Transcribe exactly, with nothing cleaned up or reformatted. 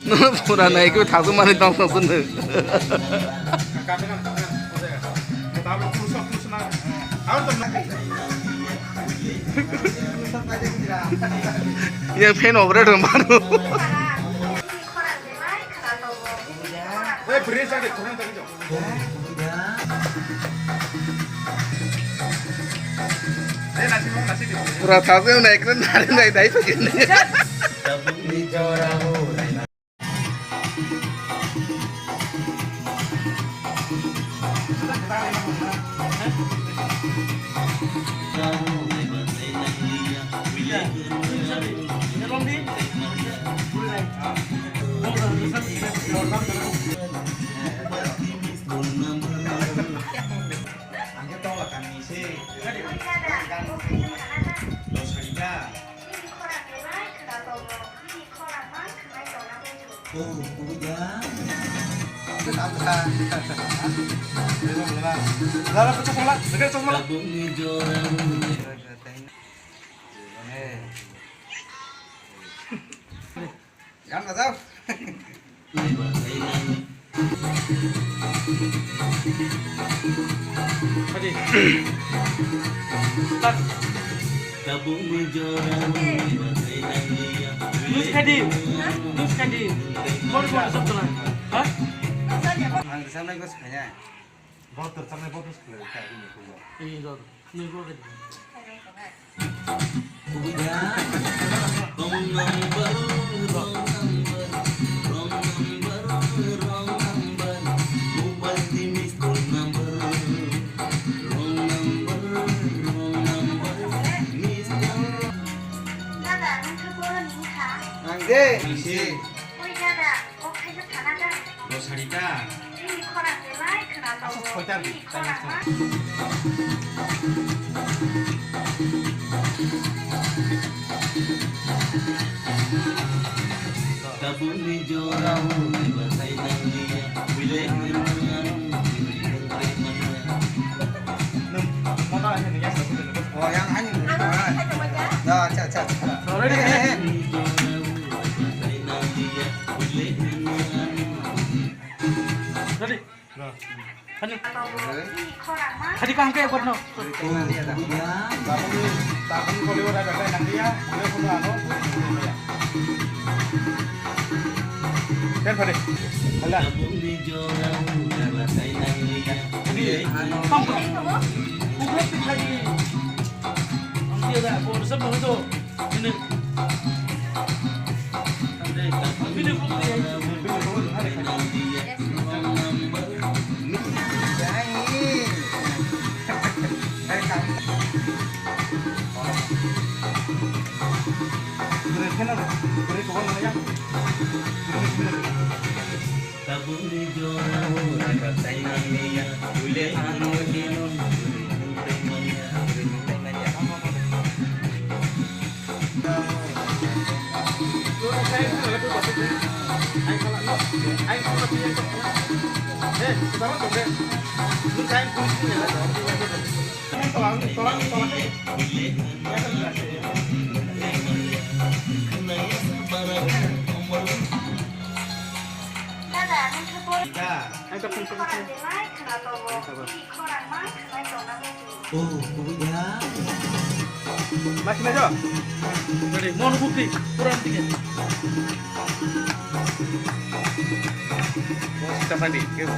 Pura naikhe thasuk mani tong tong sunu. Yang fan operator manu. Pura thasuk naikhe nari nai dai phai. Gan bajao. Hadi. Start. Lose khadi. Lose khadi. Bor bor sab tala. Ha? Ang sana gos kaya. Bor ter sana bor ter kaya. Ini dor. Ini dor. Ang de. Ang de. Oi dada, o khaisa thana da. Rosarita. Bini khorang belai khwnajago. Aswk soitan. Bini khorang ma. Tabukni jora hwnwi bathai nangliya, bile hwnwi ang bini hwnwi manya. Nwng mona hai nini yasa. Oh, yang ani. Ya, acha, acha, acha. Sorry. Eh, eh, eh. Ready? Khani. Khani kaham khe ekbar no. Ten pare. Hala. Khani. Kham kham. Ublo pikhani. Ang dia da, ko resep dong itu. Ini. Tabukni jora hwnwi bathai nangliya, bile ano hino hwnwi manya. Oh, kubui da. Lagi na jo. Ready, mon bukti, puran dige. Kita tadi, gitu.